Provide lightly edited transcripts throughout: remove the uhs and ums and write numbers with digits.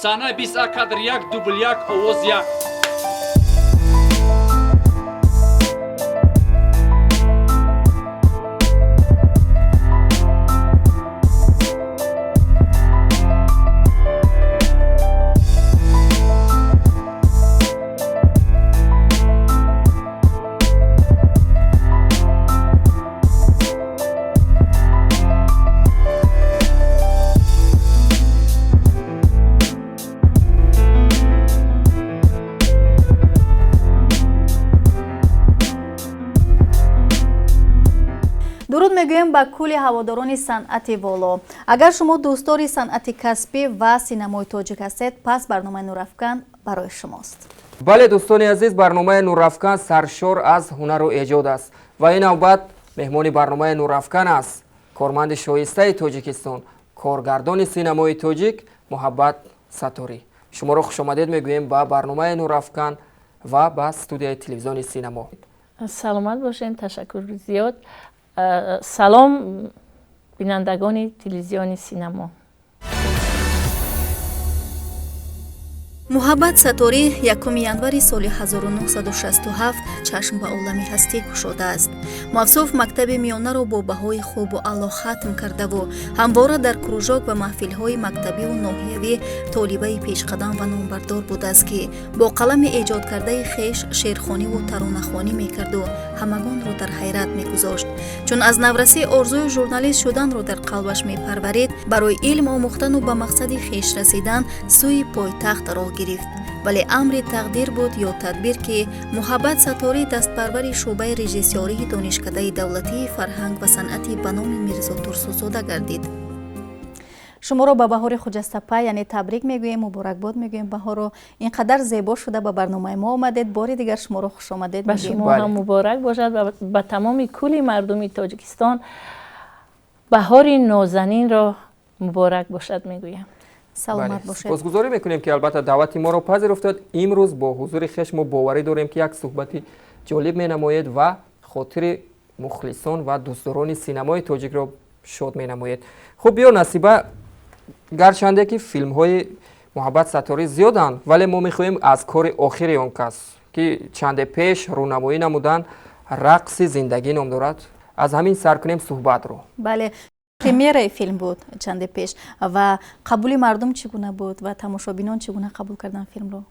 Саҳна 20 А, кадр 1, дубл 1, овоз 1. Дуруд мегӯем ба кулли ҳаводорони санъати воло. Агар шумо дӯстдори санъати касбӣ ва синамои тоҷик ҳастед, пас барномаи Нурафкан барои шумост. Бале, дӯстони азиз, барномаи Нурафкан саршор аз ҳунару эҷод аст ва ин навбат меҳмони барномаи Нурафкан аст корманди шоистаи Тоҷикистон, коргардони синамои тоҷик Муҳаббат Сатторӣ. Шуморо хушомадед мегӯем ба барномаи Нурафкан ва ба студияи телевизиони Синамо. Саломат бошед, ташаккур зиёд. Салом бинандагони телевизиони Синамо. Муҳаббат Сатторӣ 1 январи соли 1967 чашм ба олами ҳастӣ кушодааст. Мавсуф мактаби миёнаро бо баҳои хубу аъло хатм кардаву ҳамвора дар кружок ва маҳфилҳои мактабиву ноҳиявӣ толибаи пешқадам ва номбардор будааст, ки бо қалами эҷодкардаи хеш шеърхониву таронахонӣ мекарду ҳамагонро дар ҳайрат мегузошт. Чун аз наврасӣ орзуи журналист шуданро дар қалбаш мепарварид, барои илм омӯхтану ба мақсади хеш расидан сӯи пойтахт роҳ гирифт. Вале амри тақдир буд ё тадбир, ки Муҳаббат Сатторӣ дастпарвари шӯъбаи режиссёрии Донишкадаи давлатии фарҳанг ва санъати ба номи Мирзо Турсунзода гардид. Шуморо ба баҳори хуҷастапай, яъне табрик мегӯем, муборакбод мегӯем. Баҳоро ин қадар зебо шуда ба барномаи мо омадед. Бори дигар шуморо хушомадед ба мегӯем. Шумо ҳам муборак бошад ва ба тамоми кулли мардуми Тоҷикистон баҳори нозанинро муборак бошад мегӯям. Саломат бошед. Сипосгузорӣ мекунем, ки албатта даъвати моро пазируфтед. Имрӯз бо ҳузури хеш мо боварӣ дорем, ки як суҳбати ҷолиб менамоед ва хотири мухлисон ва дӯстдорони синамои тоҷикро шод менамоед. Хуб, биё, Насиба, гарчанде ки филмҳои Муҳаббат Сатторӣ зиёданд, вале мо мехоҳем аз кори охири он кас, ки чанде пеш рӯнамоӣ намуданд, «Рақси зиндагӣ» ном дорад, аз ҳамин сар кунем суҳбатро. Бале, премьераи филм буд чанде пеш ва қабули мардум чӣ гуна буд ва тамошобинон чӣ гуна қабул карданд филмро?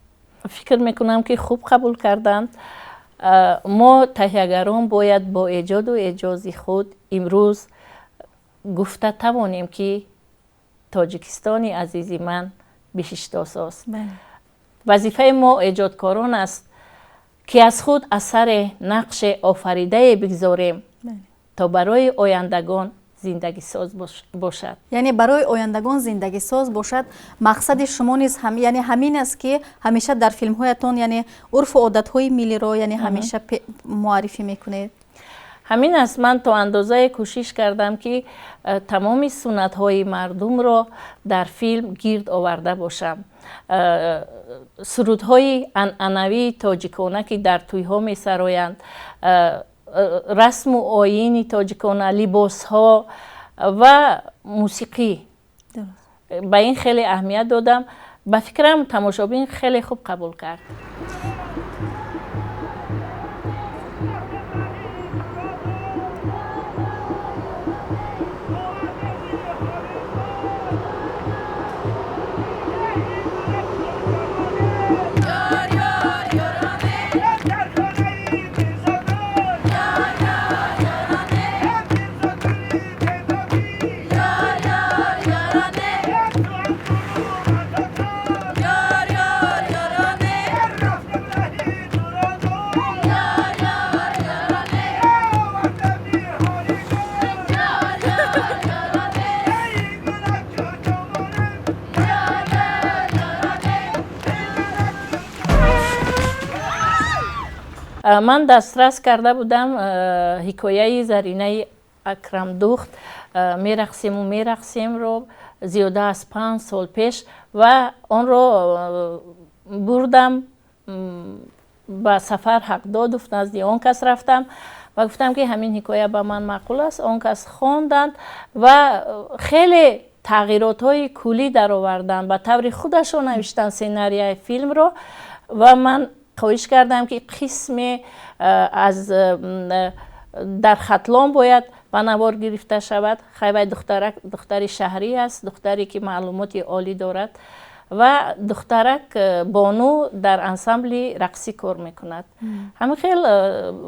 Фикр мекунам, ки хуб қабул карданд. Мо таҳиягарон бояд бо эҷоду эъҷози худ имрӯз гуфта тавонем, ки Тоҷикистони азизи ман биҳиштосост. Вазифаи мо эҷодкорон аст, ки аз худ асаре, нақше офаридае бигзорем, то барои ояндагон зиндагисоз бошад. Яъне барои ояндагон зиндагисоз бошад. Мақсади шумо низ яъне ҳамин аст, ки ҳамеша дар филмҳоятон, яъне урфу одатҳои миллиро, яъне ҳамеша муаррифӣ мекунед. Ҳамин аст. Ман то андозае кӯшиш кардам, ки тамоми суннатҳои мардумро дар филм гирд оварда бошам. Сурудҳои анъанавии тоҷикона, ки дар тӯйҳо месароянд, расму оини тоҷикона, либосҳо ва мусиқӣ. Ба ин хеле аҳамият додам. Ба фикрам, тамошобин хеле хуб қабул кард. Ман дастрас карда будам ҳикояи Заринаи Акрамдухт «Мерақсему мерақсемро» зиёда аз 5 сол пеш ва онро бурдам ба Сафар Ҳақдодов, назди он кас рафтам ва гуфтам, ки ҳамин ҳикоя ба ман маъқул аст. Он кас хонданд ва хеле Тағйиротҳои куллӣ дароварданд, ба таври худашон навиштанд сценарияи филмро ва ман хоҳиш кардам, ки қисме аз дар Хатлон бояд ба навор гирифта шавад. Хай, вай духтарак духтари шаҳрӣ аст, духтаре ки маълумоти олӣ дорад ва духтарак бону дар ансамбли рақсӣ кор мекунад. Ҳамин хел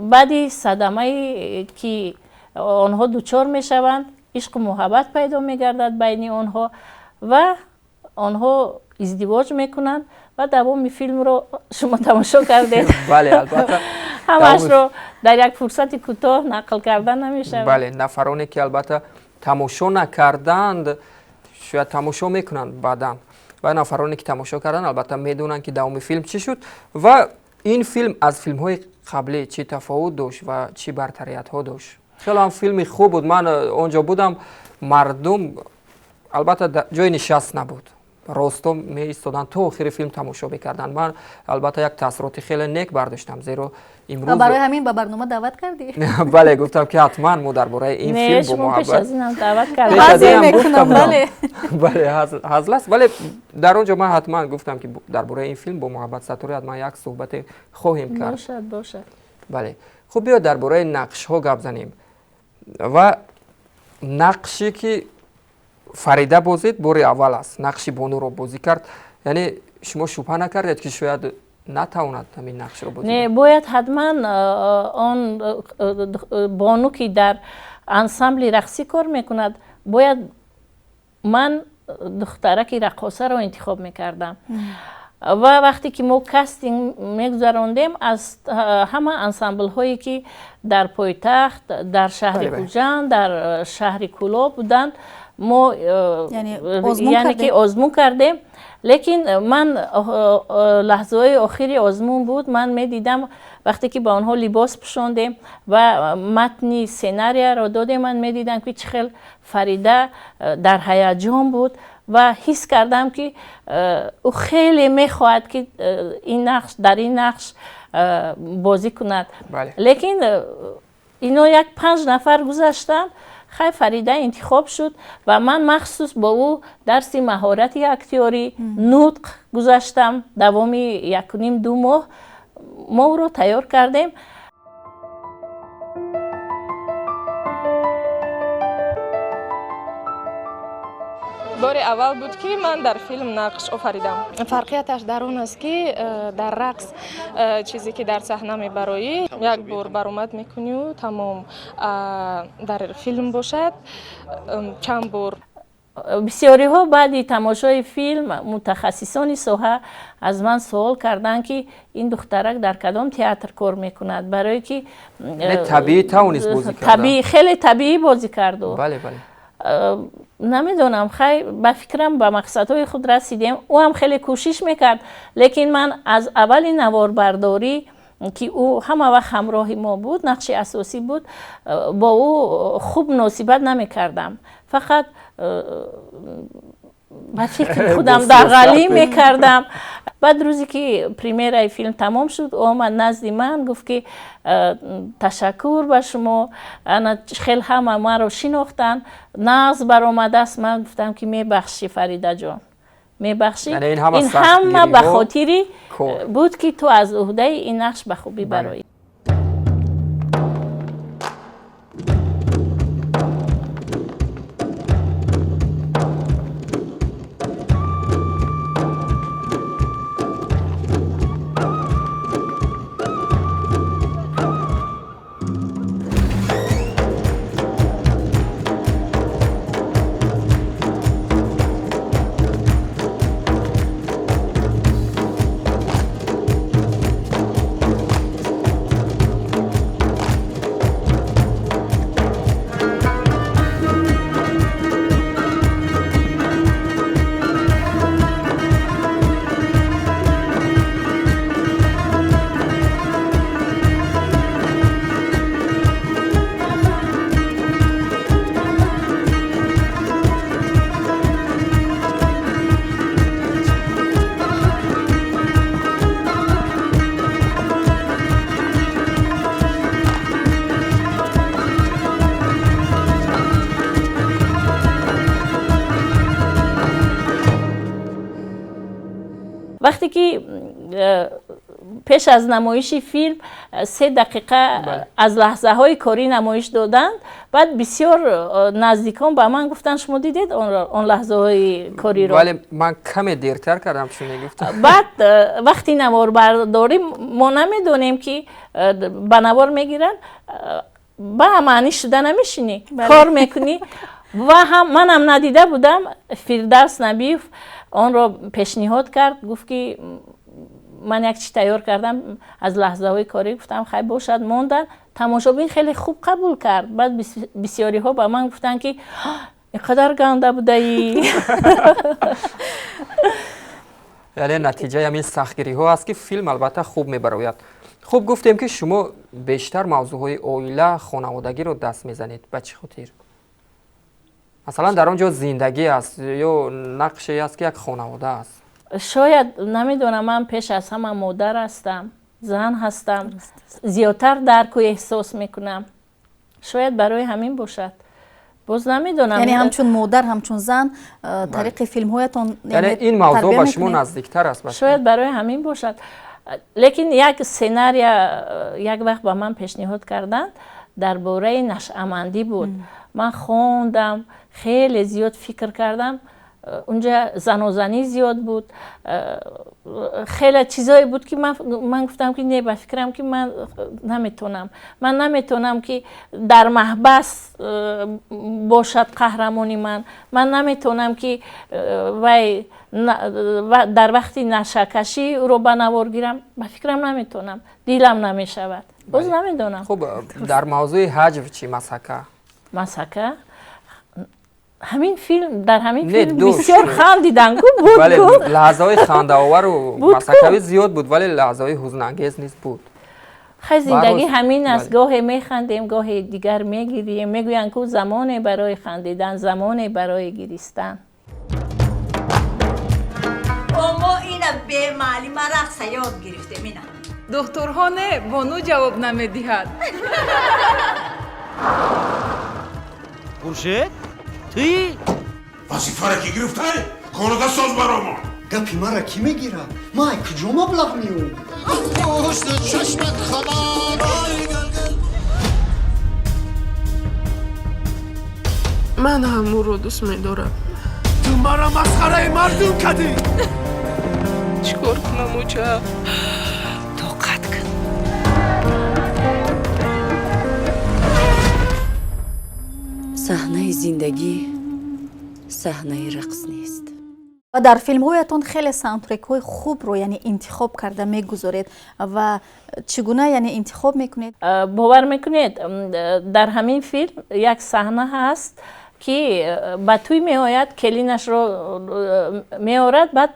баъди садамае ки онҳо дучор мешаванд, ишқу муҳаббат пайдо мегардад байни онҳо ва онҳо издивоҷ мекунанд ва давоми филмро шумо тамошо кардед. Бале, албатта. Ҳамаашро дар як фурсати кӯтоҳ нақл карда намешавад. Бале, нафароне ки албатта тамошо накарданд, шояд тамошо мекунанд баъдан, ва нафароне ки тамошо карданд, албатта медонанд, ки давоми филм чӣ шуд. Ва ин филм аз филмҳои қаблӣ чӣ тафовут дошт ва чӣ бартариятҳо дошт? Хеле ҳам филми хуб буд. Ман он ҷо будам, мардум албатта ҷои нишаст набуд, росто меистоданд, то охири филм тамошо мекарданд. Ман албатта як таассуроти хеле нек бардоштам, зеро имрӯз Барои ҳамин ба барнома даъват кардӣ? Бале, гуфтам, ки ҳатман мо дар бораи ин филм бо муҳаббат. Бале, ҳазл аст, вале дар он ҷо ман ҳатман гуфтам, ки дар бораи ин филм бо Муҳаббат Сатторӣ ҳатман як суҳбате хоҳем кард. Бошад, бошад. Бале, хуб, биё дар бораи нақшҳо гап занем. Ва нақше ки Фарида бозид, бори аввал аст нақши бонуро бозӣ кард. Яъне шумо шубҳа накардед, ки шояд натавонад ҳамин нақшро бозӣ? Не, бояд ҳатман он бону ки дар ансамбли рақсӣ кор мекунад, бояд ман духтараки раққосаро интихоб мекардам. Ва вақте ки мо кастинг мегузарондем, аз ҳама ансамблҳое ки дар пойтахт, дар шаҳри Хуҷанд, дар шаҳри Кӯлоб буданд, мо яъне ки озмун кардем. Лекин ман лаҳзаҳои охири озмун буд, ман медидам, вақте ки ба онҳо либос пӯшондем ва матни сценарияро додем, ман медидам, ки чӣ хел Фарида дар ҳаяҷон буд ва ҳис кардам, ки ӯ хеле мехоҳад, ки ин нақш дар ин нақш бозӣ кунад. Лекин ино як панҷ нафар гузаштанд. Хай, Фарида интихоб шуд ва ман махсус бо ӯ дарси маҳорати актёрӣ, нутқ гузаштам. Давоми 1.5-2 моҳ мо ӯро тайёр кардем. Бори аввал буд, ки ман дар филм нақш офаридам. Фарқияташ дар он аст, ки дар рақс чизе ки дар саҳна мебароӣ, як бор баромад мекунию тамом. Дар филм бошад, чанд бор. Бисёриҳо баъди тамошои филм, мутахассисони соҳа аз ман суол карданд, ки ин духтарак дар кадом театр кор мекунад, барое ки табиӣ тавонист бозӣ кард, хеле табиӣ бозӣ карду. бале бале Намедонам, хай, ба фикрам, ба мақсадҳои худ расидем. Ӯ ҳам хеле кӯшиш мекард, лекин ман аз аввали наворбардорӣ, ки ӯ ҳама вақт ҳамроҳи мо буд, нақши асосӣ буд, бо ӯ хуб муносибат намекардам, фақат ба фикри худам дағалӣ мекардам. Баъд рӯзе ки премьераи филм тамом шуд, омад назди ман, гуфт, ки ташаккур ба шумо, ана хел ҳама маро шинохтанд, нағз баромадааст. Ман гуфтам, ки мебахшӣ, Фаридаҷон, мебахшӣ, ин ҳама ба хотири буд, ки ту аз уҳдаи ин нақш ба хубӣ бароӣ. Вақте ки пеш аз намоиши филм 3 дақиқа аз лаҳзаҳои корӣ намоиш доданд, баъд бисёр наздикон ба ман гуфтанд: «Шумо дидед он лаҳзаҳои кориро?» Вале ман каме дертар кардам, чун гуфтам. Баъд вақти наворбардорӣ мо намедонем, ки ба навор мегиранд, ба маънӣ шуда намешинӣ, кор мекунӣ. Ва ҳам манам надида будам. Фирдавс Набиев онро пешниҳод кард, гуфт ки ман як чи тайёр кардам аз лаҳзаҳои корӣ. Гуфтам: «Хай, бошад». Мондан, тамошобин хеле хуб қабул кард. Баъд бисёриҳо ба ман гуфтанд, ки ин қадар ганда будаӣ. Яъне натиҷаи ҳамин сахтгириҳо аст, ки филм албатта хуб мебарояд. Хуб, гуфтем, ки шумо бештар мавзӯъҳои оила, хонаводагиро даст мезанед. Ба чӣ хотир? Масалан, дар он ҷо зиндагӣ аст ё нақше аст, ки як хонавода аст. Шояд, намедонам, ман пеш аз ҳама модар ҳастам, зан ҳастам, зиёдтар дарку эҳсос мекунам. Шояд барои ҳамин бошад, боз намедонам. Яъне ҳамчун модар, ҳамчун зан тариқи филмҳоятон Яъне ин мавзӯъ ба шумо наздиктар аст. Шояд барои ҳамин бошад. Лекин як сценария як вақт ба ман пешниҳод карданд, дар бораи нашъамандӣ буд. Ман хондам, хеле зиёд фикр кардам. Унҷа занозанӣ зиёд буд, хеле чизое буд, ки ман гуфтам, ки не, ба фикрам, ки ман наметонам, ман наметонам, ки дар маҳбас бошад қаҳрамони ман. Ман наметонам, ки вай дар вақти нашакашӣ ӯро ба навор гирам. Ба фикрам, наметонам, дилам намешавад. Боз намедонам. Хуб, дар мавзӯи ҳаҷв чӣ? Масака? Масака, ҳамин филм, дар ҳамин филм бисёр хандидан ку буд. Лаҳзаҳои хандаовару масакавӣ зиёд буд, вале лаҳзаҳои ҳузнангез низ буд. Хай, зиндагӣ ҳамин аст: гоҳе механдем, гоҳе дигар мегирем. Мегӯянд ку, замоне барои хандидан, замоне барои гиристан. Мо ина бемуаллима рақса ёд гирифтем, ина. Духтурҳо не, бону ҷавоб намедиҳад. Хуршед, туӣ? Вазифаро ки гирифтай, корада соз баромо. Гапи мара кӣ мегирад? Ма ай куҷо маблағ меёбам? Чашмат хабар. Ман ҳам ӯро дӯст медорам. Ту мара масхараи мардум кардӣ. Чӣ кор кунам, оча? Тоқат кун. Саҳнаи зиндагӣ саҳнаи рақс нест. Ва дар филмҳоятон хеле саундтрекҳои хубро, яъне, интихоб карда мегузоред. Ва чӣ гуна, яъне, интихоб мекунед? Бовар мекунед, дар ҳамин филм як саҳна ҳаст, ки ба тӯй меояд, келинашро меорад. Баъд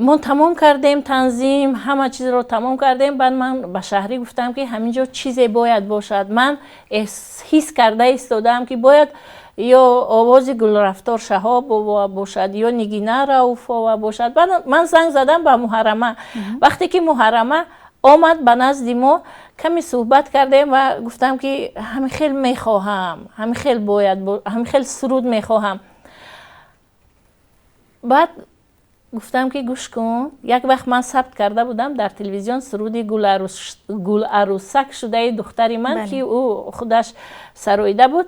мо тамом кардем танзим, ҳама чизро тамом кардем. Баъд ман ба Шаҳрӣ гуфтам, ки ҳамин ҷо чизе бояд бошад. Ман ҳис карда истодаам, ки бояд ё овози Гулрафтор Шаҳобова бошад, ё Нигина Рауфова бошад. Баъд ман занг задам ба Муҳаррама. Вақте ки Муҳаррама омад ба назди мо, каме суҳбат кардем ва гуфтам, ки ҳамин хел мехоҳам, ҳамин хел бояд, ҳамин хел суруд мехоҳам. Баъд гуфтам, ки гӯш кун, як вақт ман сабт карда будам дар телевизион суруди «Гуларӯсак шудаи духтари ман», ки ӯ худаш сароида буд.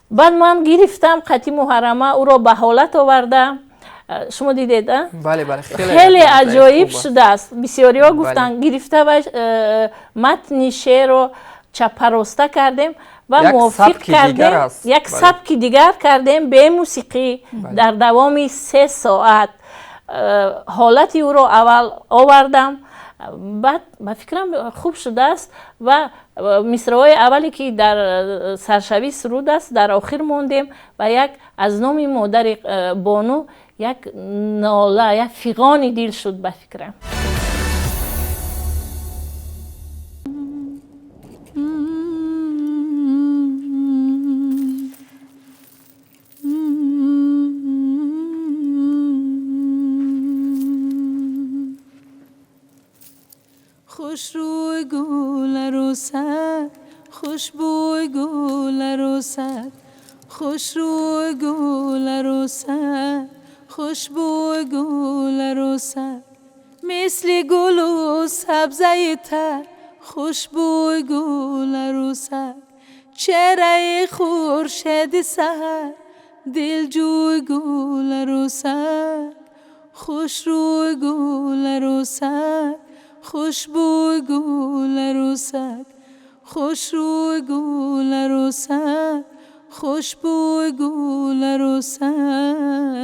Баъд ман гирифтам қати Муҳаррама, ӯро ба ҳолат овардам. Шумо дидед? Хеле аҷоиб шудааст, бисёриҳо гуфтанд. Гирифта ва матни шеърро чапароста кардем ва мувофиқ кардем, як сабки дигар кардем, бемусиқӣ, дар давоми 3 соат ҳолати ӯро аввал овардам. Баъд ба фикрам, хуб шудааст. Ва мисраҳои аввале, ки дар саршавии суруд аст, дар охир мондем ва як аз номи модари бону як нола, як фиғони дил шуд, ба фикрам. Хушрӯй гуларӯсак, хушбӯй гуларӯсак, хушрӯй гуларӯсак, хушбӯй гуларӯсак. Мисли гулу сабзаи тар, хушбӯй гул арӯсак, чеҳраи хуршеди саҳар, дилҷӯй гул арӯсак, хушрӯй гул арӯсак, хушбӯй гул арӯсак, хушрӯй гул арӯсак, хушбӯй гул арӯсак.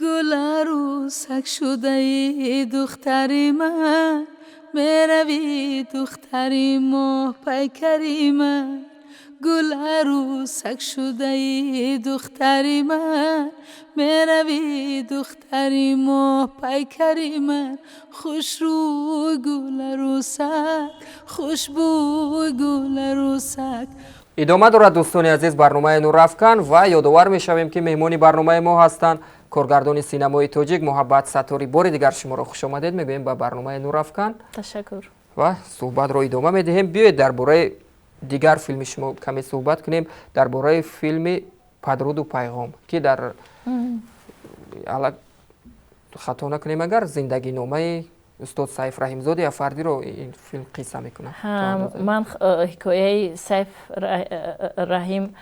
Гул арӯсак шудаи духтари ман, меравӣ духтари моҳпайкари ман. Гул арӯсак шудаи духтари ман, меравӣ духтари моҳпайкари ман. Хушрӯй гул арӯсак, хушбӯй гул арӯсак. Идома дорад, дӯстони азиз, барномаи Нурафкан ва ёдовар мешавем, ки меҳмони барномаи мо ҳастанд коргардони синамои тоҷик Муҳаббат Сатторӣ. Бори дигар шуморо хушомадед мегӯем ба барномаи Нурафкан. Ташаккур. Ва суҳбатро идома медиҳем. Биёед, дар бораи дигар филми шумо каме суҳбат кунем, дар бораи филми Падруду пайғом, ки дар хато накунем агар, зиндагиномаи устод Сайф Раҳимзоди Афардиро ин филм қисса мекунад. Ман ҳикояи Сайф Раҳим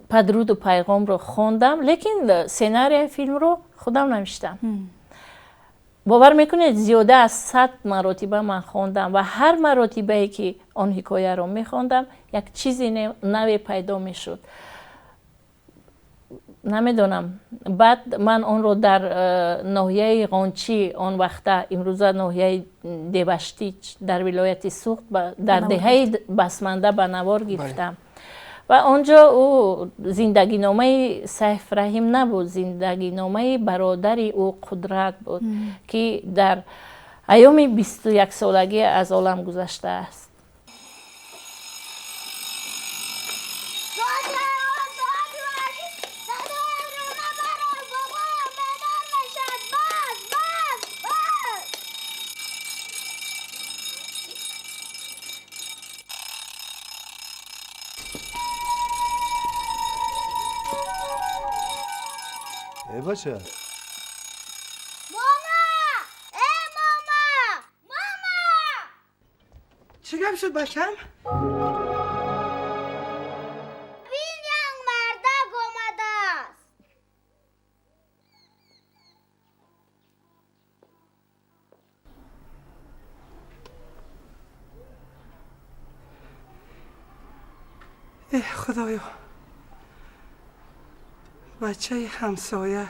Падруду пайғомро хондам, лекин сценарияи филмро худам навиштам. Бовар мекунед, зиёда аз 100 маротиба ман хондам ва ҳар маротибае ки он ҳикояро мехондам, як чизи наве пайдо мешуд. Намедонам, баъд ман онро дар ноҳияи Ғончӣ, он вақта имрӯза ноҳияи Деваштич дар вилояти Суғд, дар деҳаи Басманда ба навор гирифтам. Ва он ҷо ӯ зиндагиномаи Сайф Раҳим набуд, зиндагиномаи бародари ӯ Қудрат буд, ки дар айёми 21-солагӣ аз олам гузаштааст. Бача. Мама! Э, мама! Мама! Чӣ гап шуд, бачам? Бин, як мардак омадааст. Э, Худоё! Бачаи ҳамсоя.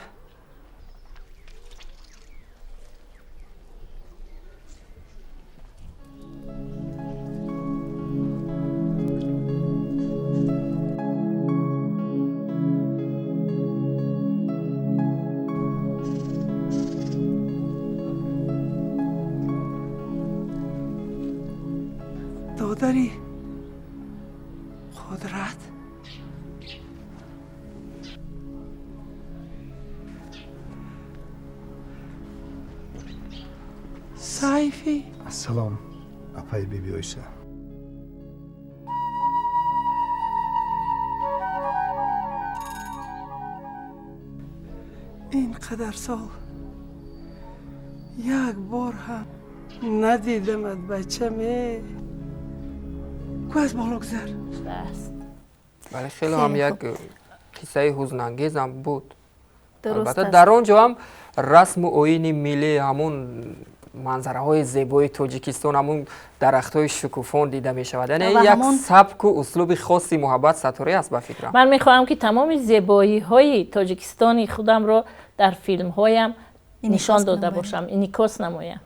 Додари Қудрат. Сайфи. Ассалом, апаи биби Оиша. Ин қадар сол як бор ҳам надидамат, бачаме. Ку аз боло гузар. Бале, хеле ҳам як қиссаи ҳузнангезам буд. Албатта, дар он ҷо ҳам расму оини миллӣ, ҳамун манзараҳои зебои Тоҷикистон, ҳамун дарахтҳои шукуфон дида мешавад. Яъне як сабку услуби хоси Муҳаббат Сатторӣ аст, ба фикрам. Ман мехоҳам, ки тамоми зебоиҳои Тоҷикистони худамро дар филмҳоям нишон дода бошам, инъикос намоям.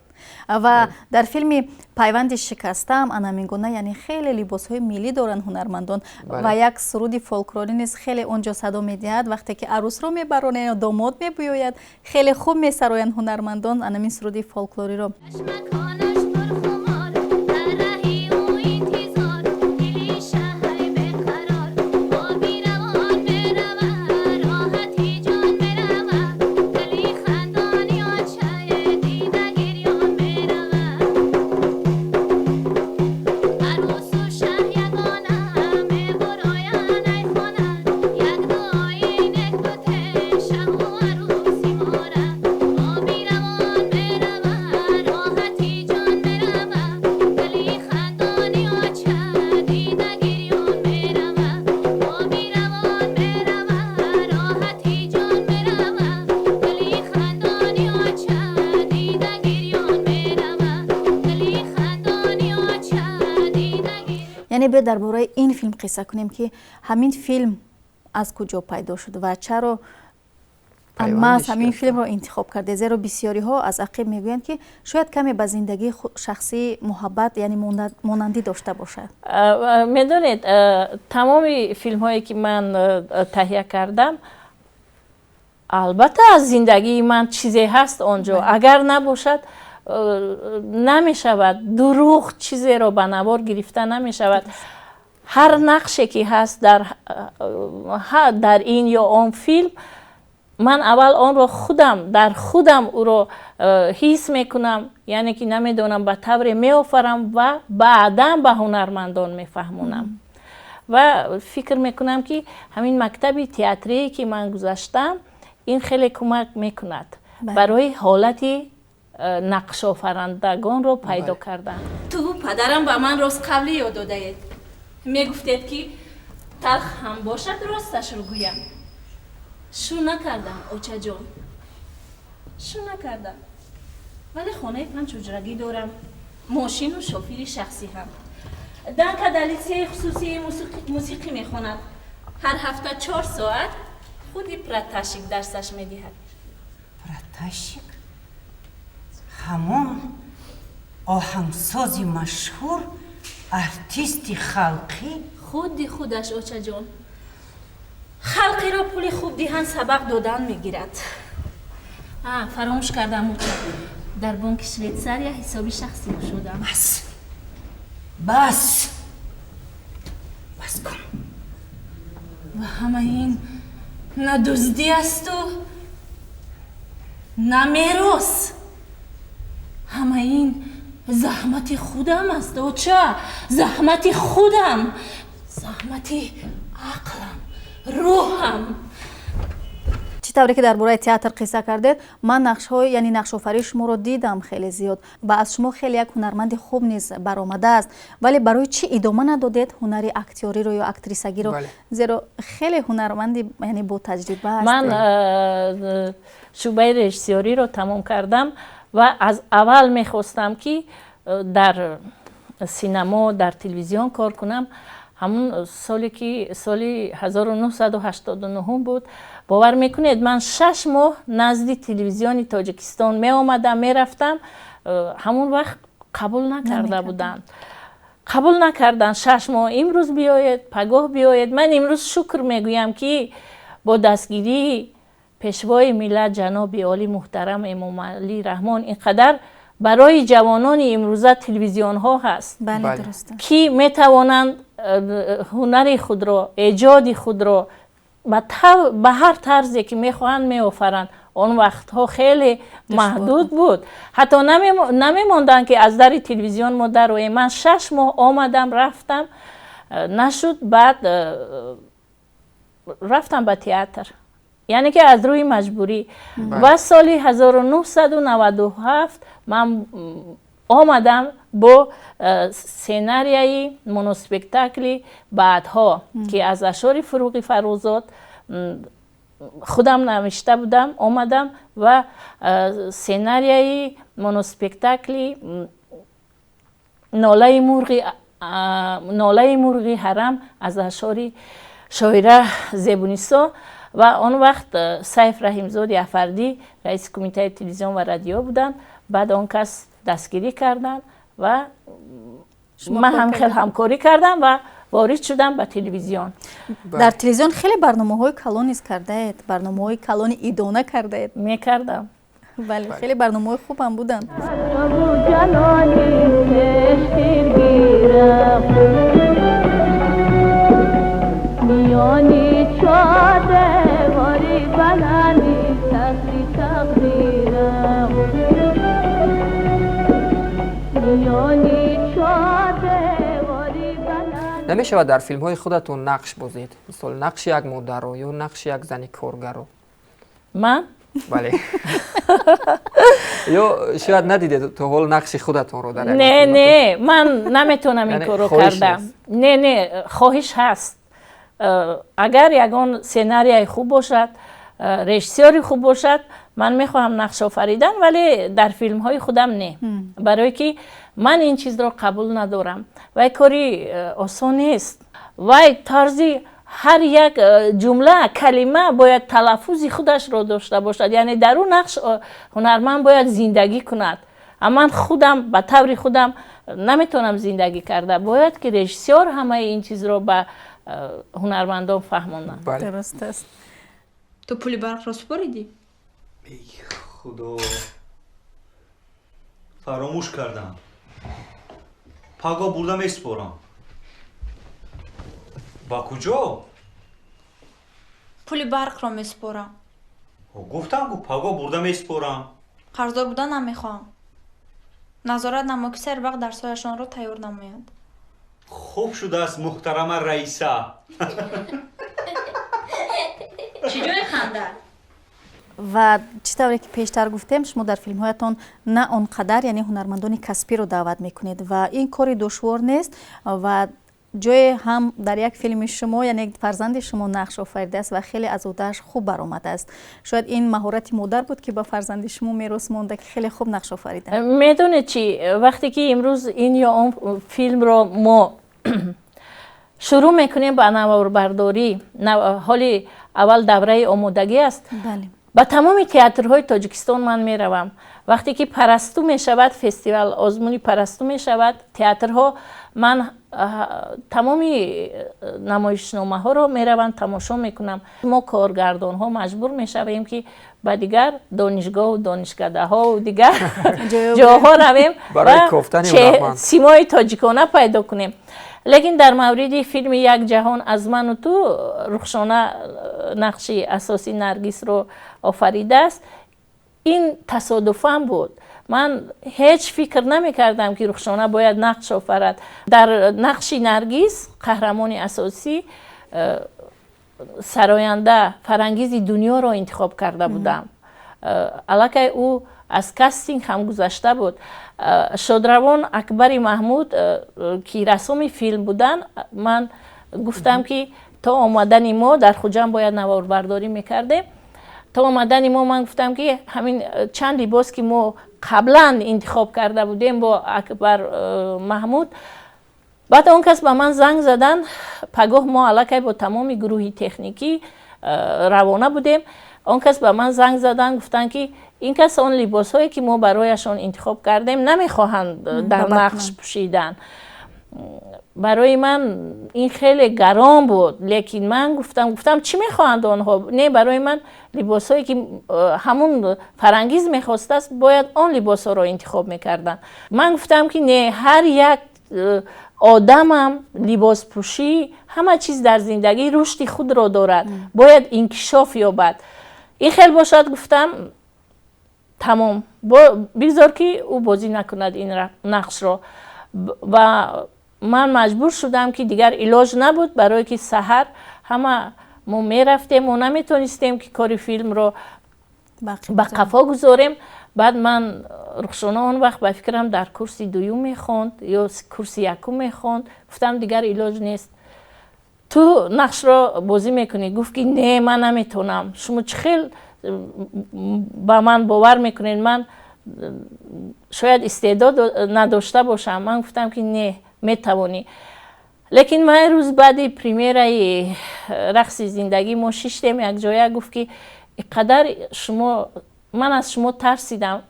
Ва дар филми Пайванди шикастаам ана мегуна, яъне хеле либосҳои миллӣ доранд ҳунармандон ва як суруди фолклорӣ низ хеле он ҷо садо медиҳад. Вақте ки арӯсро мебаронанд ё домод мебиёяд, хеле хуб месароянд ҳунармандон анамин суруди фолклориро. Яъне биё дар бораи ин филм қисса кунем, ки ҳамин филм аз куҷо пайдо шуд ва чаро маҳз ҳамин филмро интихоб кардед, зеро бисёриҳо аз ақиб мегӯянд, ки шояд каме ба зиндагии шахсии Муҳаббат, яъне монандӣ дошта бошад. Медонед, тамоми филмҳое ки ман таҳия кардам, албатта, аз зиндагии ман чизе ҳаст он ҷо. Агар набошад, намешавад, дурӯғ чизеро ба навор гирифта намешавад. Ҳар нақше ки ҳаст дар ин ё он филм, ман аввал онро худам дар худам ӯро ҳис мекунам, яъне ки намедонам, ба тавре меофарам ва баъдан ба ҳунармандон мефаҳмонам. Ва фикр мекунам, ки ҳамин мактаби театрие, ки ман гузаштам, ин хеле кӯмак мекунад барои ҳолати нақшофарандагонро пайдо кардан. Ту падарам ба ман рост қавлӣ ёд додаед, мегуфтед, ки талх ҳам бошад, росташро гӯям. Шу накардам, очаҷон, шу накардам, вале хонаи панҷҳуҷрагӣ дорам, мошину шофири шахсӣ ҳам. Данка дар литсеи хусусии мусиқӣ мехонад, ҳар ҳафта 4 соат худи Праташик дарсаш медиҳад. Праташик? Ҳамон оҳангсози машҳур, артисти халқӣ? Худи худаш, очаҷон. Халқиро пули хуб диҳанд, сабақ додан мегирад. Фаромӯш кардам, оча, дар бонки Швейтсария ҳисоби шахсӣ кушодам. Бас, бас, бас кун! Ва ҳамаи ин на дуздӣ асту на мерос, ҳамаи ин заҳмати худам аст, оча, заҳмати худам, заҳмати ақлам, рӯҳам. Чӣ тавре ки дар бораи театр қисса кардед, ман нақшҳои, яъне нақшофарии шуморо дидам хеле зиёд ва аз шумо хеле як ҳунарманди хуб низ баромадааст. Вале барои чӣ идома надодед ҳунари актёриро ё актрисагиро, зеро хеле ҳунарманди, яъне ботаҷриба аст? Ман шӯъбаи режиссёриро тамом кардам ва аз аввал мехостам, ки дар синамо, дар телевизион кор кунам. Ҳамун соле, ки соли 1989 буд, бовар мекунед, ман 6 моҳ назди телевизиони Тоҷикистон меомадам, мерафтам. Ҳамун вақт қабул накарда буданд, қабул накарданд. 6 моҳ имрӯз биёед, пагоҳ биёед. Ман имрӯз шукр мегӯям, ки бо дастгирии Пешвои миллат, ҷаноби олӣ муҳтарам Эмомалӣ Раҳмон, ин қадар барои ҷавонони имрӯза телевизионҳо ҳаст, ки метавонанд ҳунари худро, эҷоди худро ба ҳар тарзе ки мехоҳанд меофаранд. Он вақтҳо хеле маҳдуд буд, ҳатто намемонданд, ки аз дари телевизион мо дароем. Ман 6 моҳ омадам, рафтам, нашуд. Баъд рафтам ба театр, яъне ки аз рӯи маҷбурӣ. Ва соли 1997 ман омадам бо сценарияи моноспектакли «Баъдҳо», ки аз ашъори Фуруғи Фаррухзод худам навишта будам. Омадам ва сценарияи моноспектакли «Нолаи мурғи ҳарам» аз ашъори шоира Зебунисо. Ва он вақт Сайф Раҳимзоди Афардӣ раиси Кумитаи телевизион ва радио буданд. Баъд он кас дастгирӣ карданд ва ман ҳам хел ҳамкорӣ кардам ва ворид шудам ба телевизион. Дар телевизион хеле барномаҳои калон низ кардаед, барномаҳои калони идона кардаед. Мекардам. Бале, хеле барномаҳои хуб ҳам буданд. Миёни чордевори баланди тахти тақдирам, миёни чордевори баланд. Намешавад дар филмҳои худатон нақш бозед, мисол, нақши як модарро ё нақши як зани коргарро? Ман? Бале, ё шояд надидед то ҳол нақши худатонро дар Не, не, ман наметавонам ин корро кардам. Не, не, хоҳиш ҳаст. Агар ягон сценарияи хуб бошад. Режиссёри хуб бошад, ман мехоҳам нақш офаридан, вале дар филмҳои худам не, барое ки ман ин чизро қабул надорам. Вай кори осон нест, вай тарзи ҳар як ҷумла, калима бояд талаффузи худашро дошта бошад, яъне дар ӯ нақш ҳунарманд бояд зиндагӣ кунад. А ман худам ба таври худам наметавонам зиндагӣ карда, бояд ки режиссёр ҳамаи ин чизро ба ҳунармандон фаҳмонад. Дуруст аст. Ту пули барқро супоридӣ? Эй худо, фаромӯш кардам. Паго бурда месупорам. Ба куҷо? Пули барқро месупорам. Гуфтам, ку паго бурда месупорам. Қарздор будан намехоҳам. Назорат намо, ки сари вақт дарсҳояшонро тайёр намоянд. Хуб шудааст, муҳтарама раиса. Чӣ ҷои ханда? Ва чӣ тавре ки пештар гуфтем, шумо дар филмҳоятон на он қадар, яъне ҳунармандони касбиро даъват мекунед ва ин кори душвор нест. Ва ҷое ҳам дар як филми шумо, яъне фарзанди шумо нақш офаридааст ва хеле аз ӯдааш хуб баромадааст. Шояд ин маҳорати модар буд, ки ба фарзанди шумо мерос монда, ки хеле хуб нақш офарида. Медонед чӣ, вақте ки имрӯз ин ё он филмро мо шурӯъ мекунем ба наворбардорӣ, ҳоли аввал давраи омодагӣ аст, ба тамоми театрҳои Тоҷикистон ман меравам. Вақте ки Парасту мешавад, фестивал озмуни Парасту мешавад, театрҳо ман тамоми намоишномаҳоро меравам, тамошо мекунам. Мо коргардонҳо маҷбур мешавем, ки ба дигар донишгоҳу донишкадаҳову дигар ҷоҳо равем ва симои тоҷикона пайдо кунем. Лекин дар мавриди филми «Як ҷаҳон аз ману ту» Рухшона нақши асосии Наргисро офаридааст. Ин тасодуфан буд. Ман ҳеҷ фикр намекардам, ки Рухшона бояд нақш офарад. Дар нақши Наргис қаҳрамони асосӣ сароянда Фарангизи Дунёро интихоб карда будам. Аллакай ӯ аз кастинг ҳам гузашта буд. Шодравон Акбари Маҳмуд, ки рассоми филм буданд, ман гуфтам, ки то омадани мо дар Хуҷанд бояд наворбардорӣ мекардем, то омадани мо ман гуфтам, ки ҳамин чанд либос, ки мо қаблан интихоб карда будем бо Акбар Маҳмуд. Баъд он кас ба ман занг заданд. Пагоҳ мо аллакай бо тамоми гурӯҳи техникӣ равона будем. Он кас ба ман занг заданд, гуфтанд, ки ин кас он либосҳое, ки мо барояшон интихоб кардем, намехоҳанд дар нақш пӯшидан. Барои ман ин хеле гарон буд, лекин ман гуфтам, чӣ мехоҳанд онҳо? Не, барои ман либосҳое, ки ҳамун Фарангиз мехостааст, бояд он либосҳоро интихоб мекарданд. Ман гуфтам, ки не, ҳар як одамам либоспӯшӣ, ҳама чиз дар зиндагӣ рушди худро дорад, бояд инкишоф ёбад. Ин хел бошад, гуфтам, тамом, бигзор, ки ӯ бозӣ накунад ин нақшро. Ва ман маҷбур шудам, ки дигар илоҷ набуд, барое ки саҳар ҳама мо мерафтем, мо наметонистем, ки кори филмро ба қафо гузорем. Баъд ман Рухшона он вақт, ба фикрам, дар курси дуюм мехонд ё курси якум мехонд, гуфтам, дигар илоҷ нест, ту нақшро бозӣ мекунӣ. Гуфт, ки не, ман наметонам, шумо чӣ хел ба ман бовар мекунед, ман шояд истеъдод надошта бошам. Ман гуфтам, ки не, метавонӣ. Лекин ман рӯз баъди премьераи «Рақси зиндагӣ» мо шиштем якҷоя, гуфт, ки қадар шумо, ман аз шумо тарсидам.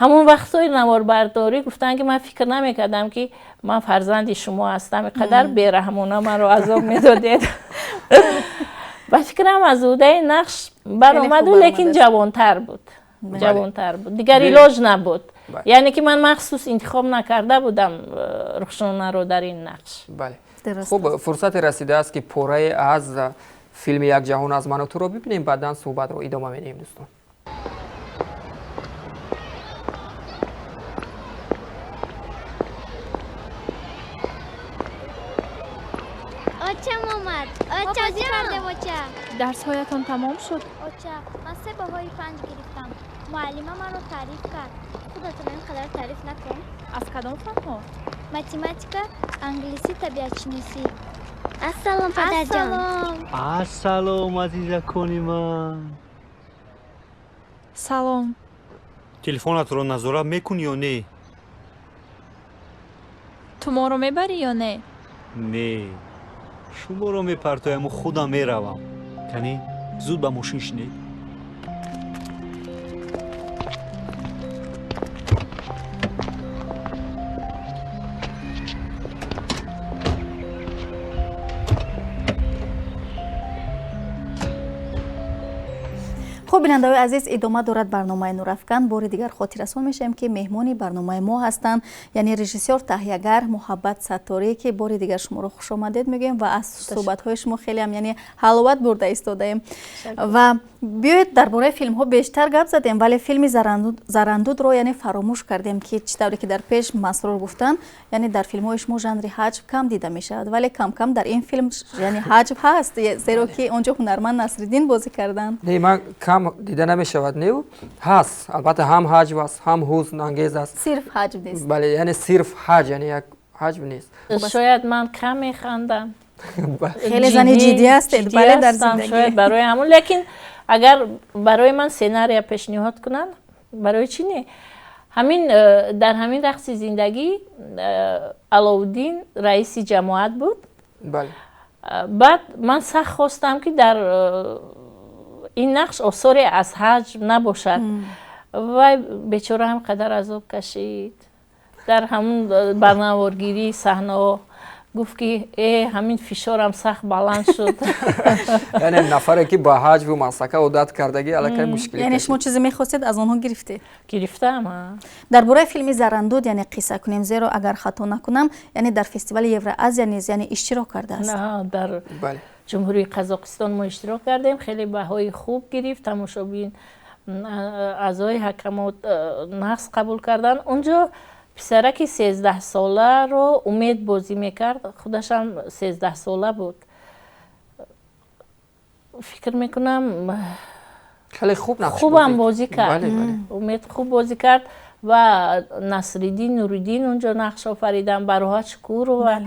Ҳамон вақтҳои наворбардорӣ гуфтанд, ки ман фикр намекардам, ки ман фарзанди шумо ҳастам, қадар бераҳмона маро азоб медодед. Ба фикрам, аз ӯҳдаи нақш баромаду, лекин ҷавонтар буд, ҷавонтар буд, дигар илоҷ набуд. Яъне ки ман махсус интихоб накарда будам Рухшонаро дар ин нақш. Бале, хуб, фурсате расидааст, ки порае аз филми «Як ҷаҳон аз ману туро» бибинем, баъдан суҳбатро идома медиҳем, дӯстон. Очам омад. Оча, бозӣ кардем, оча. Дарсҳоятон тамом шуд? Оча, ман се баҳои панҷ гирифтам. Муаллима маро таъриф кард. Худатон ин қадар таъриф накун. Аз кадом фанҳо? Математика, англисӣ, табиатшиносӣ. Ассалом, падарҷон. Ассалом, азизакони ман. Салом. Телефонатро назорат мекунӣ ё не? Ту моро мебарӣ ё не? Не, шуморо мепартояму худам меравам. Канӣ, зуд ба мошин шинед. Хуб, бинандаҳои азиз, идома дорад барномаи Нурафкан. Бори дигар хотиррасон мешавем, ки меҳмони барномаи мо ҳастанд, яъне режиссёр, таҳиягар Муҳаббат Сатторӣ, ки бори дигар шуморо хушомадед мегӯем ва аз суҳбатҳои шумо хелеам, яъне, ҳаловат бурда истодаем. Ва биёед, дар бораи филмҳо бештар гап задем, вале филми Зарандудро, яъне, фаромӯш кардем, ки чӣ тавре ки дар пеш Масрур гуфтанд, яъне дар филмҳои шумо жанри ҳаҷв кам дида мешавад, вале кам-кам дар ин филм, яъне, ҳаҷв ҳаст, зеро ки он ҷо ҳунарманд Насриддин бозӣ карданд. Не, ман кам дида намешавад, не, ҳаст, албатта, ҳам ҳаҷв аст, ҳам ҳузнангез аст. Сирф ҳаҷв нест. Бале, яъне сирф ҳаҷ, яъне як ҳаҷв нест. Шояд ман кам механдам. Хеле зани ҷиддӣ ҳастед, бале, дар зиндагӣ. Шояд барои ҳамон, лекин агар барои ман сценария пешниҳод кунанд, барои чӣ не? Ҳамин дар ҳамин Рақси зиндагӣ Аловуддин раиси ҷамоат буд. Баъд ман сахт хостам, ки дар ин нақш осоре аз ҳаҷв набошад. Вай бечора ҳам қадар азоб кашид дар ҳамун барнаворгирии саҳнаҳо. Гуфт, ки э, ҳамин фишорам сахт баланд шуд. Яъне нафаре, ки ба ҳаҷву масхара одат кардагӣ, аллакай мушкилӣ. Яъне шумо чизе мехостед, аз онҳо гирифтед? Гирифтаам. Дар бораи филми Зарандуд, яъне, қисса кунем, зеро агар хато накунам, яъне дар фестивали Евроазия низ, яъне, иштирок кардааст. Дар Ҷумҳурии Қазоқистон мо иштирок кардем, хеле баҳои хуб гирифт. Тамошобин, аъзои ҳакамот нағз қабул карданд. Унҷо писараки 13-соларо Умед бозӣ мекард, худашам 13-сола буд, фикр мекунам. Хеле хуб. Хубам бозӣ кард Умед, хуб бозӣ кард ва Насриддин Нуриддин унҷо нақш офаридан, Бароҳат Шукурова,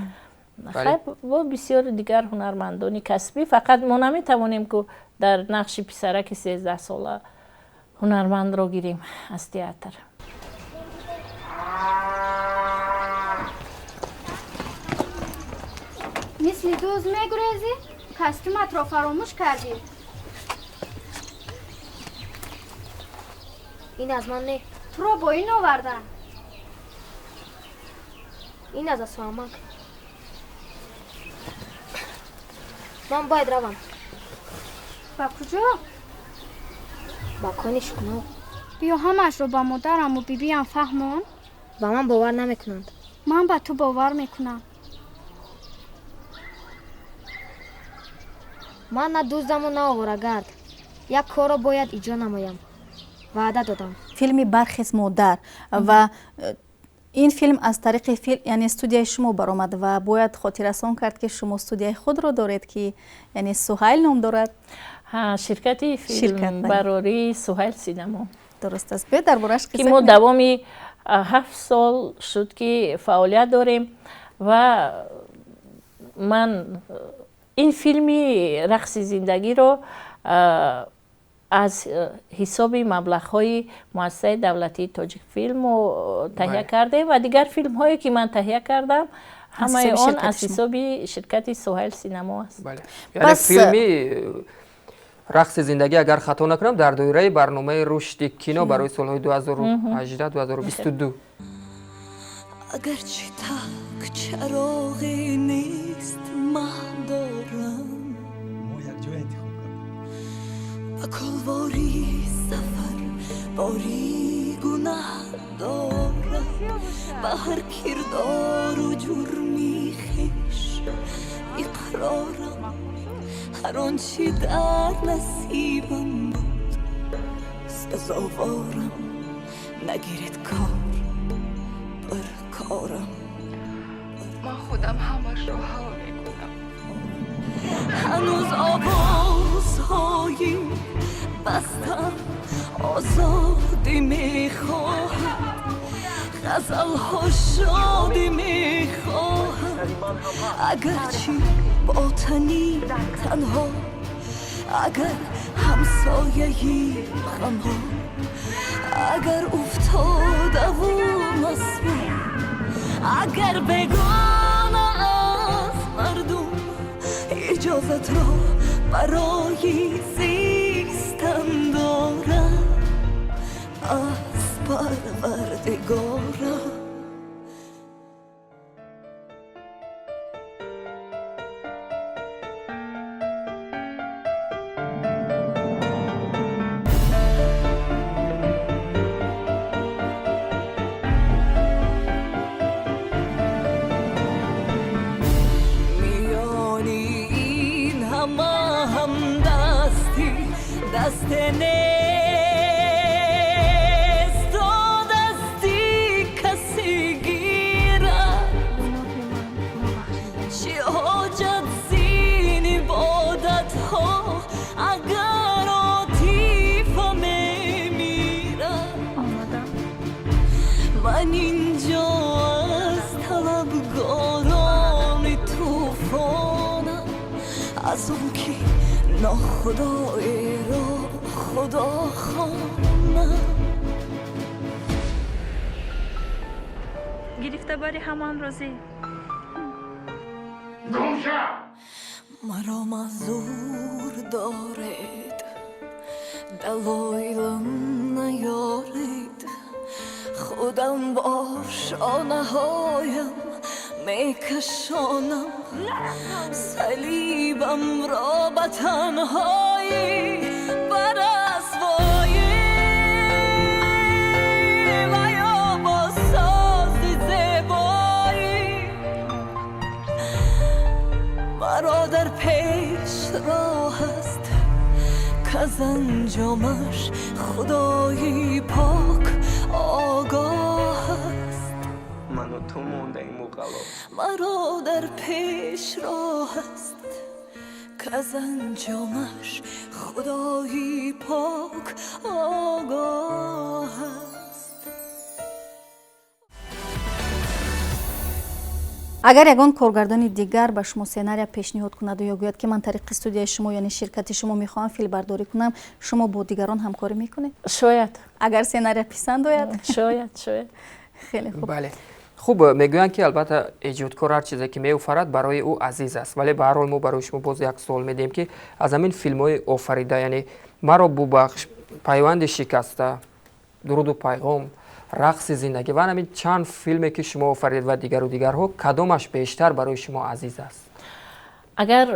хайр, бо бисёри дигар ҳунармандони касбӣ. Фақат мо наметавонем, ку дар нақши писараки 13-сола ҳунармандро гирем аз театр. Мисли дузд мегурезӣ, костюматро фаромӯш кардӣ. Ин аз ман не. Туро бо ин овардан. Ин аз Асоамак. Ман бояд равам. Ба куҷо? Ба кони шукноб. Биё, ҳамаашро ба модараму бибиям фаҳмон. Ба ман бовар намекунанд. Ман ба ту бовар мекунам. Ман на дуздаму, на оворагард. Як корро бояд иҷро намоям, ваъда додам. Филми Бархез, модар, ва ин филм аз тариқи фил, яъне студияи шумо баромад ва бояд хотиррасон кард, ки шумо студияи худро доред, ки, яъне, Суҳайл ном дорад. Ширкати филмбарории Суҳайл Синамо. Дуруст аст. Биёед, дар борааш ки мо давоми 7 сол шуд, ки фаъолият дорем. Ва ман ин филми Рақси зиндагиро аз ҳисоби маблағҳои муассисаи давлатии Тоҷикфилму таҳия кардем ва дигар филмҳое, ки ман таҳия кардам, ҳамаи он аз ҳисоби ширкати Суҳайл Синамо аст. Филми Рақси зиндагӣ, агар хато накунам, дар доираи барномаи рушди кино барои солҳои 2018-2022. Агарчи так чароғе нест, маҳ дорам. Мо якҷоя интихоб кардем. Ба колвори сафар бори гунаҳ дорам, ба ҳар кирдору ҷурми хеш иқрорам. Ҳар он чи дар насибам буд, сазоворам. Нагиред кор бар корам. Ман худам ҳамашро ҳал мекунам. Ҳанӯз овозҳои бастам озодӣ мехоҳад. Ғазалҳо шодӣ мехоҳам, агарчи бо тани танҳо, агар ҳамсояи ғамҳо, агар уфтодаву масмум, агар бегона аз мардум, иҷозатро барои зистан дорам аз Парвардигорам. Миёни ин ҳама ҳамдастӣ даст нест, то дасти касе гирад. Чӣ ҳоҷат зин ибодатҳо, агар отифа мемирад? Ман инҷо аз талабгорони тӯфонам, аз он ки нохудоеро худо хонам. Гирифта бари ҳамон розӣ. Маро маъзур доред, далоилам наёред, худам бо шонаҳоям мекашонам салибамро ба танҳоӣ, ба расвоӣ ва ё бо сози зебоӣ. Маро дар пеш роҳ аст, каз анҷомаш худои пок огоҳ аст. Ману ту мондаиму ғалоб. Маро дар пеш роҳ аст, каз анҷомаш худои пок огоҳ аст. Агар ягон коргардони дигар ба шумо сценария пешниҳод кунаду ё гӯяд, ки ман тариқи студияи шумо, яъне ширкати шумо мехоҳам филмбардорӣ кунам, шумо бо дигарон ҳамкорӣ мекунед? Шояд. Агар сценария писанд ояд? Шояд, шояд. Хеле хуб. Бале, хуб, мегӯянд, ки албатта эҷодкор ҳар чизе ки меофарад, барои ӯ азиз аст, вале ба ҳар ҳол мо барои шумо боз як суол медиҳем, ки аз ҳамин филмҳои офарида, яъне «Маро бубахш», «Пайванди шикаста», «Дуруду пайғом», «Рақси зиндагӣ» ва ҳамин чанд филме ки шумо офаридед ва дигару дигарҳо, кадомаш бештар барои шумо азиз аст? Агар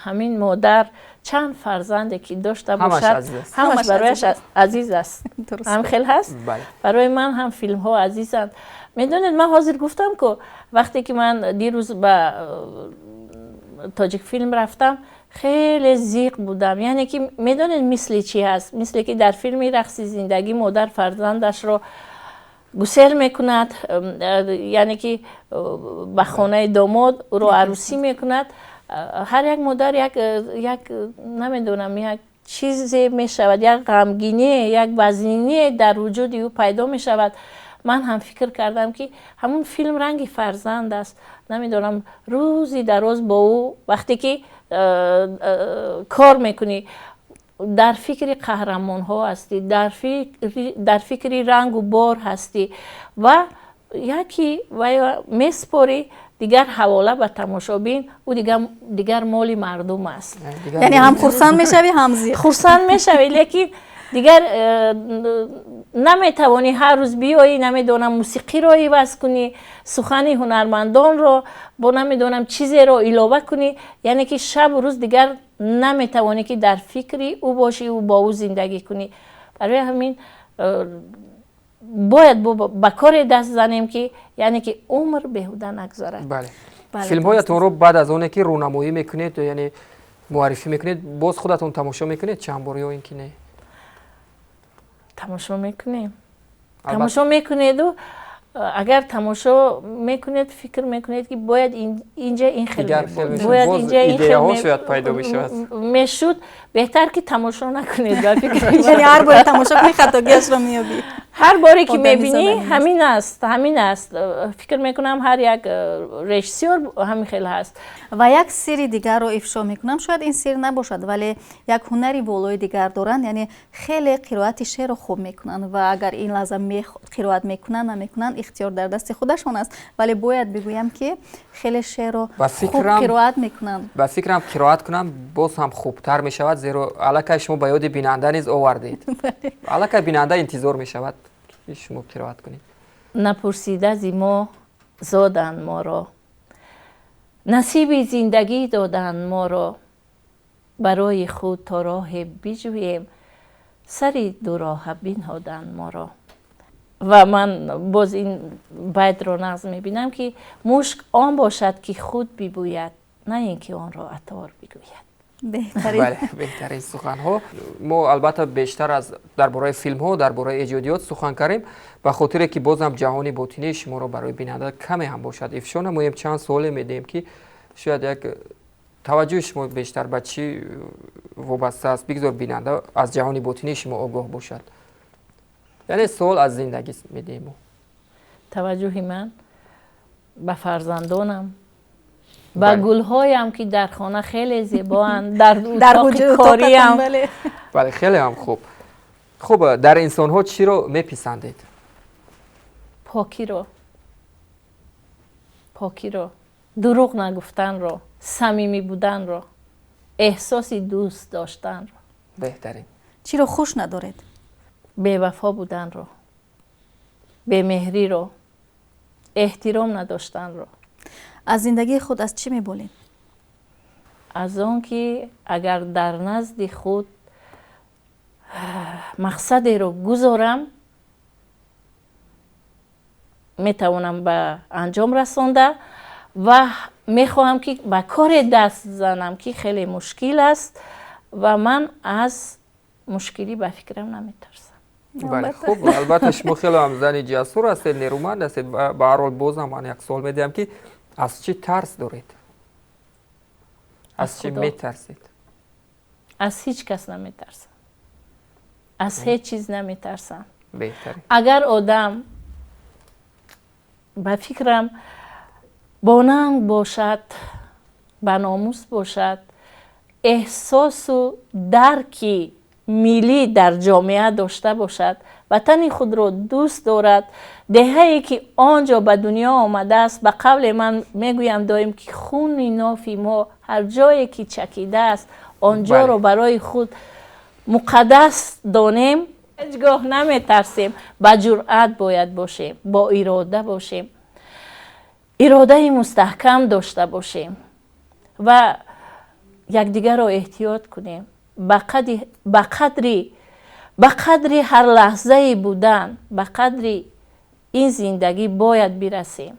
ҳамин модар чанд фарзанде ки дошта ҳамаш бошад, азиз аст. Ҳамаш ҳамаш барояш азиз аст. Азиз аст. Дуруст. Ҳам хел ҳаст? Бале. Барои ман ҳам филмҳо азизанд. Медонед, ман ҳозир гуфтам, ку вақте ки ман дирӯз ба Тоҷикфилм рафтам, хеле зиқ будам. Яъне ки медонед, мисли чӣ ҳаст? Мисле ки дар филми «Рақси зиндагӣ» модар фарзандашро гусел мекунад, яъне ки ба хонаи домод ӯро арӯсӣ мекунад. Ҳар як модар як намедонам, як чизе мешавад, як ғамгиние, як вазниние дар вуҷуди ӯ пайдо мешавад. Ман ҳам фикр кардам, ки ҳамун филм ранги фарзанд аст. Намедонам, рӯзи дароз бо ӯ вақте ки кор мекунӣ, дар фикри қаҳрамонҳо ҳастӣ, дар фикри рангу бор ҳастӣ ва яке вая месупорӣ, дигар ҳавола ба тамошобин, ӯ дигар моли мардум аст. Яъне ҳам хурсанд мешавӣ, ҳам зиқ. Хурсанд мешавӣ, лекин дигар наметавонӣ ҳар рӯз биёӣ, намедонам, мусиқиро иваз кунӣ, сухани ҳунармандонро бо намедонам чизеро илова кунӣ. Яъне ки шабу рӯз дигар наметавонӣ, ки дар фикри ӯ бошӣ, ӯ бо ӯ зиндагӣ кунӣ. Барои ҳамин бояд ба коре даст занем, ки яъне ки умр беҳуда нагзарад. Бале, филмҳоятонро баъд аз оне ки рӯнамоӣ мекунед, яъне муаррифӣ мекунед, боз худатон тамошо мекунед чанд бор ё ин ки не? Тамошо мекунем. Тамошо мекунеду агар тамошо мекунед, фикр мекунед, ки бояд инҷа ин хел Дигар хел мешуд. бояд Боз инҷа ин хел идеяҳо шояд пайдо мешавад. Мешуд. Беҳтар ки тамошо накунед, ба фикри яъне ҳар боре тамошо кунӣ, хатогиашро меёбӣ. Ҳар боре ки мебинӣ, ҳамин аст, ҳамин аст. Фикр мекунам, ҳар як режиссёр ҳамин хел ҳаст. Ва як сирри дигарро ифшо мекунам. Шояд ин сир набошад, вале як ҳунари волои дигар доранд, яъне хеле қироати шеърро хуб мекунанд. Ва агар ин лаҳза қироат мекунанд, намекунанд, ихтиёр дар дасти худашон аст, вале бояд бигӯям, ки хеле шеърро хуб қироат мекунанд. Ба фикрам, қироат кунам, боз ҳам хубтар мешавад, зеро аллакай шумо ба ёди бинанда низ овардед. Аллакай бинанда интизор мешавад, ки шумо қироат кунед. Напурсида зи мо зоданд моро, насиби зиндагӣ доданд моро, барои худ то роҳе биҷӯем, сари дуроҳа бинҳоданд моро. Ва ман боз ин байтро нағз мебинам, ки мушк он бошад, ки худ бибӯяд, на ин ки онро аттор бигӯяд. Беҳтарин суханҳо. Мо албатта бештар аз дар бораи филмҳо, дар бораи эҷодиёт сухан кардем. Ба хотире ки бозам ҷаҳони ботинии шуморо барои бинанда каме ҳам бошад ифшо намоем, чанд суоле медиҳем, ки шояд як таваҷҷӯҳи шумо бештар ба чӣ вобаста аст, бигзор бинанда аз ҷаҳони ботинии шумо огоҳ бошад. Яъне суол аз зиндагӣ медиҳем. Таваҷҷӯҳи ман ба фарзандонам, ба гулҳоям, ки дар хона хеле зебоанд, дар утоқи кориам. Бале, хеле ҳам хуб. Хуб, дар инсонҳо чиро меписандед? Покиро, покиро, дурӯғ нагуфтанро, самимӣ буданро, эҳсоси дӯст доштанро. Беҳтарин. Чиро хуш надоред? Бевафо буданро, бемеҳриро, эҳтиром надоштанро. Аз зиндагии худ аз чӣ меболед? Аз он ки агар дар назди худ мақсадеро гузорам, метавонам ба анҷом расонда, ва мехоҳам, ки ба коре даст занам, ки хеле мушкил аст, ва ман аз мушкилӣ, ба фикрам, наметарсам. Бале, хуб, албатта шумо хеле ҳам зани ҷасур ҳастед, нерӯманд ҳастед. Ва ба ҳар ҳол бозам ман як суол медиҳам, ки аз чӣ тарс доред, аз чӣ метарсед? Аз ҳеҷ кас наметарсам, аз ҳеҷ чиз наметарсам. Беҳтарин. Агар одам, ба фикрам, бонанг бошад, ба номус бошад, эҳсосу дарки миллӣ дар ҷомеа дошта бошад, ватани худро дӯст дорад, деҳае ки он ҷо ба дунё омадааст, ба қавле ман мегӯям доим, ки хуни нофи мо ҳар ҷое ки чакидааст, он ҷоро барои худ муқаддас донем, ҳеҷ гоҳ наметарсем. Ба ҷуръат бояд бошем, бо ирода бошем, иродаи мустаҳкам дошта бошем ва якдигарро эҳтиёт кунем, ба қадри ҳар лаҳзаи будан, ба қадри ин зиндагӣ бояд бирасем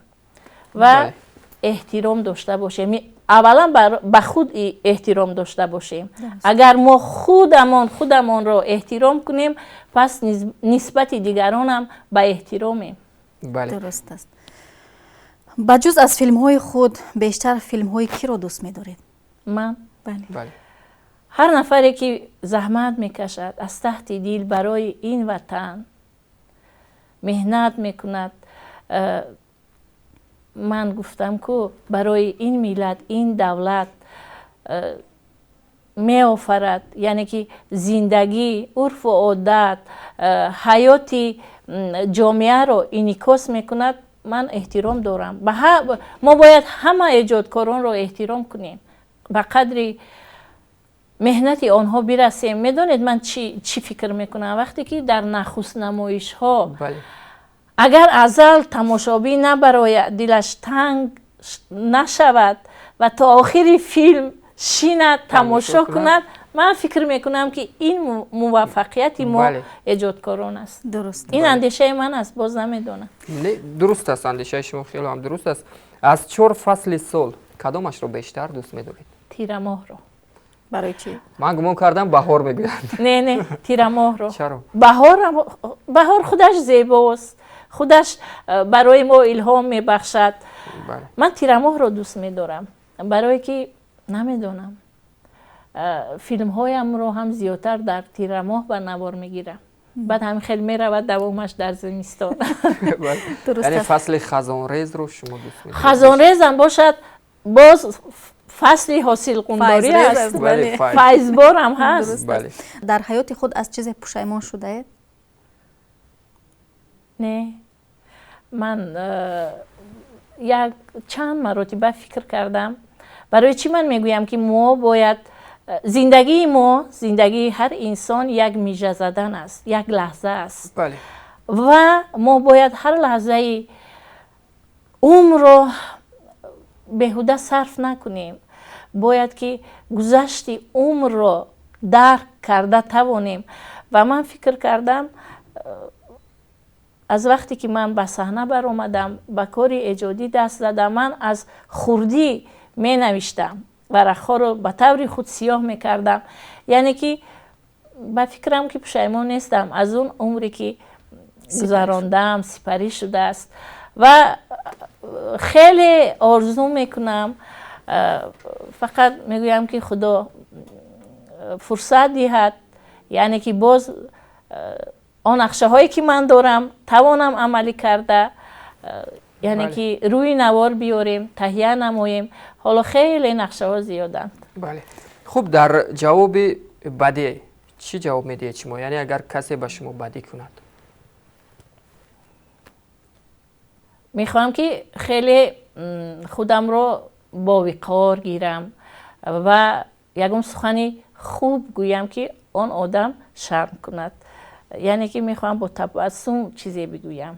ва эҳтиром дошта бошем. Аввалан ба худ эҳтиром дошта бошем. Агар мо худамон худамонро эҳтиром кунем, пас нисбати дигаронам ба эҳтиромем. Дуруст аст. Ба ҷуз аз филмҳои худ бештар филмҳои киро дӯст медоред? Ман ҳар нафаре ки заҳмат мекашад, аз таҳти дил барои ин ватан меҳнат мекунад. Ман гуфтам ку, барои ин миллат, ин давлат меофарад, яъне ки зиндагӣ, урфу одат, ҳаёти ҷомеаро инъикос мекунад, ман эҳтиром дорам. Мо бояд ҳама эҷодкоронро эҳтиром кунем, ба қадри меҳнати онҳо бирасем. Медонед, ман чӣ фикр мекунам? Вақте ки дар нахуст намоишҳо агар аз зал тамошобин набарояд, дилаш танг нашавад ва то охири филм шинад, тамошо кунад, ман фикр мекунам, ки ин муваффақияти мо эҷодкорон аст. Дуруст. Ин андешаи ман аст, боз намедонам. Дуруст аст, андешаи шумо хеле ҳам дуруст аст. Аз чор фасли сол кадомашро бештар дӯст медоред? Тирамоҳро. Барои чӣ? Ман гумон кардам, баҳор мегӯянд. Не, не, тирамоҳро. Чаро? Баҳор худаш зебост, худаш барои мо илҳом мебахшад. Ман тирамоҳро дӯст медорам, барое ки намедонам, филмҳоямро ҳам зиёдтар дар тирамоҳ ба навор мегирам. Баъд ҳамин хел меравад давомаш дар зимистон. Яъне фасли хазонрезро шумо дӯст медоред? Хазонрезам бошад, боз фасли ҳосилқундорӣ аст, файзборам ҳаст. Дар ҳаёти худ аз чизе пушаймон шудаед? Не, ман як чанд маротиба фикр кардам. Барои чӣ ман мегӯям, ки мо бояд зиндагии мо, зиндагии ҳар инсон як мижа задан аст, як лаҳза аст ва мо бояд ҳар лаҳзаи умрро беҳуда сарф накунем. Бояд ки гузашти умрро дарк карда тавонем. Ва ман фикр кардам, аз вақте ки ман ба саҳна баромадам, ба кори эҷодӣ даст задам, ман аз хурдӣ менавиштам, варақҳоро ба таври худ сиёҳ мекардам. Яъне ки ба фикрам, ки пушаймон нестам аз он умре ки гузарондам, сипарӣ шудааст. Ва хеле орзу мекунам, фақат мегӯям, ки Худо фурсат диҳад, яъне ки боз он нақшаҳое ки ман дорам, тавонам амалӣ карда, яъне ки рӯи навор биёрем, таҳия намоем. Ҳоло хеле нақшаҳо зиёданд. Бале, хуб, дар ҷавоби бадӣ чӣ ҷавоб медиҳед шумо? Яъне агар касе ба шумо бадӣ кунад? Мехоҳам, ки хеле худамро бовиқор гирам ва ягон сухани хуб гӯям, ки он одам шарм кунад. Яъне ки мехоҳам бо табассум чизе бигӯям.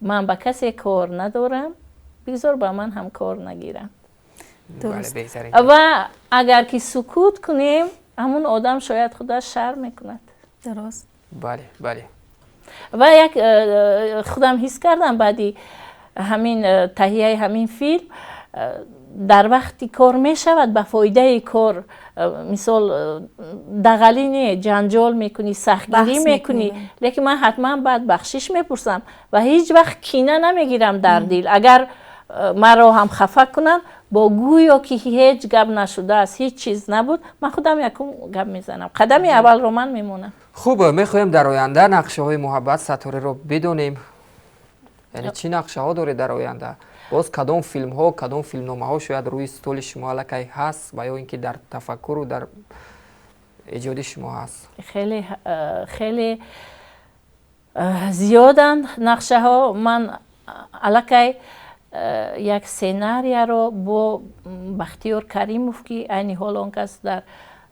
Ман ба касе кор надорам, бигзор ба ман ҳам кор нагиранд. Ва агар ки сукут кунем, ҳамун одам шояд худаш шарм мекунад. Дуруст. Бале, бале. Ва як худам ҳис кардам, баъди ҳамин таҳияи ҳамин филм, дар вақти кор мешавад ба фоидаи кор, мисол, дағалӣ не, ҷанҷол мекунӣ, сахтгирӣ мекунӣ, лекин ман ҳатман баъд бахшиш мепурсам ва ҳеҷ вақт кина намегирам дар дил. Агар маро ҳам хафа кунанд, бо гӯё ки ҳеҷ гап нашудааст, ҳеҷ чиз набуд, ман худам якум гап мезанам, қадами аввалро ман мемонам. Хуб, мехоҳем дар оянда нақшаҳои Муҳаббат Сатториро бидонем. Яъне чӣ нақшаҳо доред дар оянда? Боз кадом филмҳо, кадом филмномаҳо шояд рӯи столи шумо аллакай ҳаст ва ё ин ки дар тафаккуру дар эҷоди шумо ҳаст? Хеле, хеле зиёданд нақшаҳо. Ман аллакай як сценарияро бо Бахтиёр Каримов, ки айни ҳол он кас дар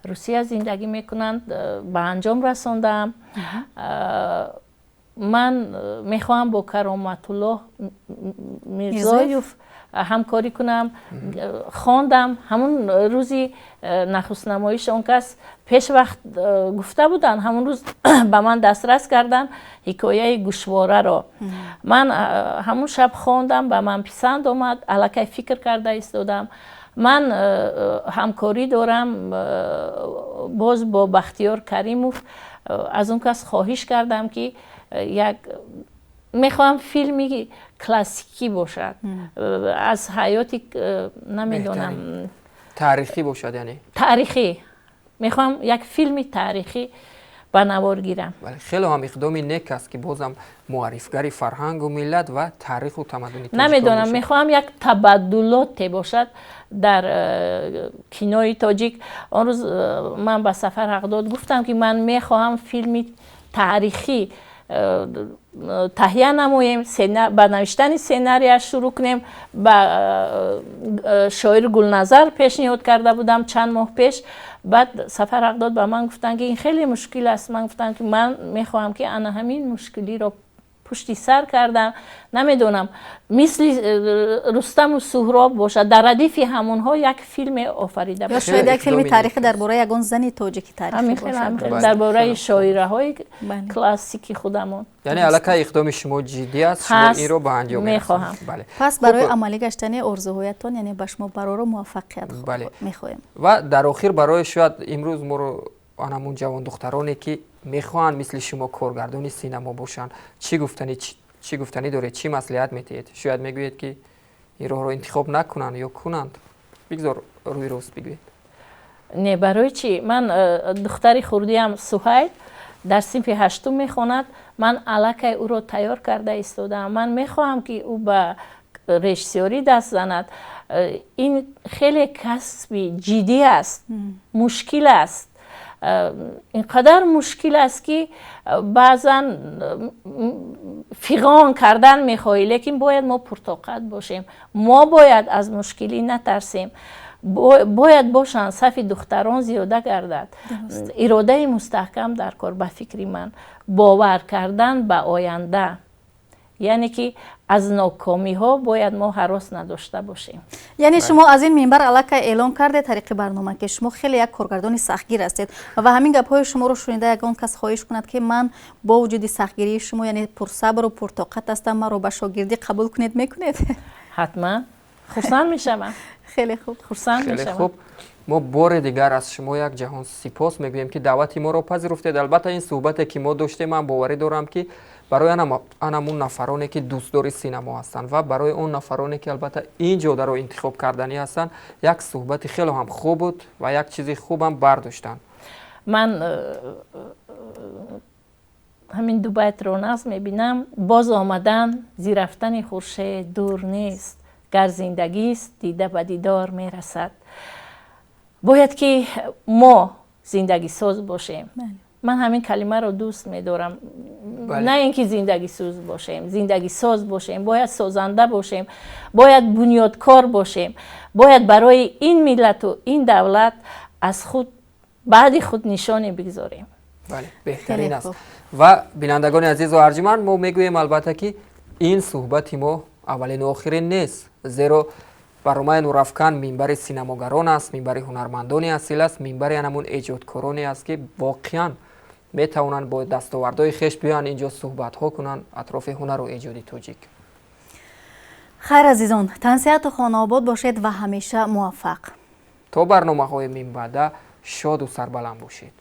Русия зиндагӣ мекунанд, ба анҷом расондаам. Ман мехоҳам бо Кароматуллоҳ Мирзоев ҳамкорӣ кунам. Хондам, ҳамун рӯзи нахустнамоиш он кас пешвақт гуфта буданд, ҳамун рӯз ба ман дастрас карданд ҳикояи гӯшвораро. Ман ҳамун шаб хондам, ба ман писанд омад, аллакай фикр карда истодам. Ман ҳамкорӣ дорам боз бо Бахтиёр Каримов. Аз он кас хоҳиш кардам, ки як мехоҳам филми классикӣ бошад, аз ҳаёти, намедонам, таърихӣ бошад, яъне? Таърихӣ мехоҳам, як филми таърихӣ ба навор гирам. Хеле ҳам иқдоми нек аст, ки бозам муаррифгари фарҳангу миллат ва таъриху тамаддуни. Намедонам, мехоҳам як табаддулоте бошад дар кинои тоҷик. Он рӯз ман ба Сафар Ҳақдод гуфтам, ки ман мехоҳам филми таърихӣ таҳия намоем, ба навиштани сценария шурӯъ кунем. Ба шоир Гулназар пешниҳод карда будам чанд моҳ пеш. Баъд Сафар Ҳақдод ба ман гуфтанд, ки ин хеле мушкил аст. Ман гуфтам, ки ман мехоҳам, ки ана ҳамин мушкилиро пушти сар кардам, намедонам, мисли Рустаму Суҳроб бошад, дар радифи ҳамонҳо як филме офарида. Ё шояд як филми таърихӣ дар бораи ягон зани тоҷики таърихӣ бошад. Дар бораи шоираҳои классики худамон. Яъне аллакай иқдоми шумо ҷиддӣ аст, шумо инро ба анҷом мехоҳам. Пас барои амалӣ гаштани орзуҳоятон, яъне ба шумо барору муваффақият мехоҳем. Ва дар охир, барои шояд имрӯз моро анамун ҷавондухтароне, ки мехоҳанд мисли шумо коргардони синамо бошанд, чӣ гуфтанӣ доред, чӣ маслиҳат медиҳед? Шояд мегӯед, ки ин роҳро интихоб накунанд ё кунанд. Бигзор рӯи рост бигӯед. Не, барои чӣ? Ман духтари хурдиам Суҳайл Дар синфи ҳаштум мехонад. Ман аллакай ӯро тайёр карда истодаам. Ман мехоҳам, ки ӯ ба режиссёрӣ даст занад. Ин хеле касби ҷиддӣ аст, мушкил аст, ин қадар мушкил аст, ки баъзан фиғон кардан мехоҳӣ, лекин бояд мо пуртоқат бошем. Мо бояд аз мушкилӣ натарсем. Бояд бошанд, сафи духтарон зиёда гардад. Иродаи мустаҳкам дар кор, ба фикри ман, бовар кардан ба оянда, яъне ки аз нокомиҳо бояд мо ҳарос надошта бошем. Яъне шумо аз ин минбар аллакай эълон кардед тариқи барнома, ки шумо хеле як коргардони сахтгир ҳастед, ва ҳамин гапҳои шуморо шунида, ягон кас хоҳиш кунад, ки ман бо вуҷуди сахтгирии шумо, яъне пурсабру пуртоқат ҳастам, маро ба шогирдӣ қабул кунед, мекунед? Ҳатман, хурсанд мешавам. Хеле хуб. Хурсанд Хеле мешавам. хуб. Мо бори дигар аз шумо як ҷаҳон сипос мегӯем, ки даъвати моро пазируфтед. Албатта, ин суҳбате, ки мо доштем, ман боварӣ дорам, ки барои анамун нафароне, ки дӯстдори синамо ҳастанд, ва барои он нафароне, ки албатта ин ҷодаро интихоб карданӣ ҳастанд, як суҳбати хеле ҳам хуб буд ва як чизи хубам бардоштанд. Ман ҳамин ду байтро нағз мебинам: «Боз омадан зи рафтани хуршед дур нест, гар зиндагист, дида ба дидор мерасад». Бояд ки мо зиндагисоз бошем. Ман ҳамин калимаро дӯст медорам. На ин ки зиндагисӯз бошем, зиндагисоз бошем. Бояд созанда бошем, бояд бунёдкор бошем, бояд барои ин миллату ин давлат аз худ баъди худ нишоне бигзорем. Бале, беҳтарин аст. Ва бинандагони азизу арҷуманд, мо мегӯем, албатта, ки ин суҳбати мо аввалину охирин нест, зеро барномаи Нурафкан минбари синамогарон аст, минбари ҳунармандони асил аст, минбари анамун эҷодкороне аст, ки воқеан метавонанд бо дастовардҳои хеш биёянд инҷо, суҳбатҳо кунанд атрофи ҳунару эҷоди тоҷик. Хайр, азизон, тансиҳату хонаобод бошед ва ҳамеша муваффақ. То барномаҳои минбаъда шоду сарбаланд бошед.